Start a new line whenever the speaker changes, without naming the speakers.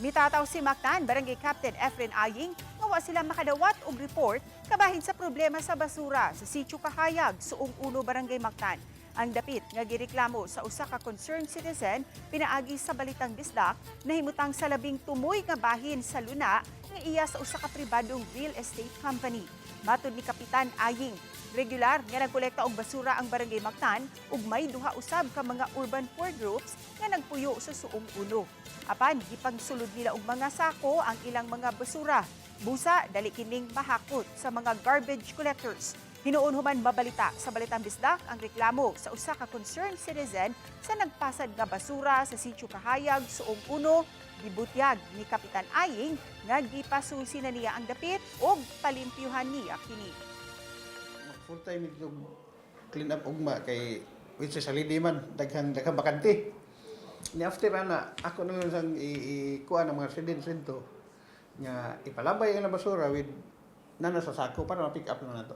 Mitataw si Mactan Barangay Captain Efren Aying nga wa sila makadawat og report kabahin sa problema sa basura sa Sitio Kahayag, Suong Uno, Barangay Mactan. Ang dapit nga gireklamo sa usa ka concerned citizen pinaagi sa Balitang Bisdak nahimutang sa 13 nga bahin sa luna nga iya sa usa ka pribadong real estate company. Matod ni Kapitan Aying, regular nga nagkolekta og basura ang Barangay Mactan ug may duha usab ka mga urban poor groups nga nagpuyo sa Suong Uno. Apan gipangsulod nila og mga sako ang ilang mga basura. Busa dali kining mahakot sa mga garbage collectors. Hinuon human mabalita sa Balitang Bisdak ang reklamo sa usa ka concerned citizen sa nagpasad nga basura sa Sitio Kahayag, Suong Uno, gibutyag ni Kapitan Aying nga gipasusi na niya ang dapit ug palimpyuhan niya kini.
Full time ito clean up ugma kay which is holiday man, daghang daghang bakante. Ni after ana, ako na lang sang ikuha ng mga residents dito nga ipalabay ang basura with nana sa sako para ma-pick up na nato.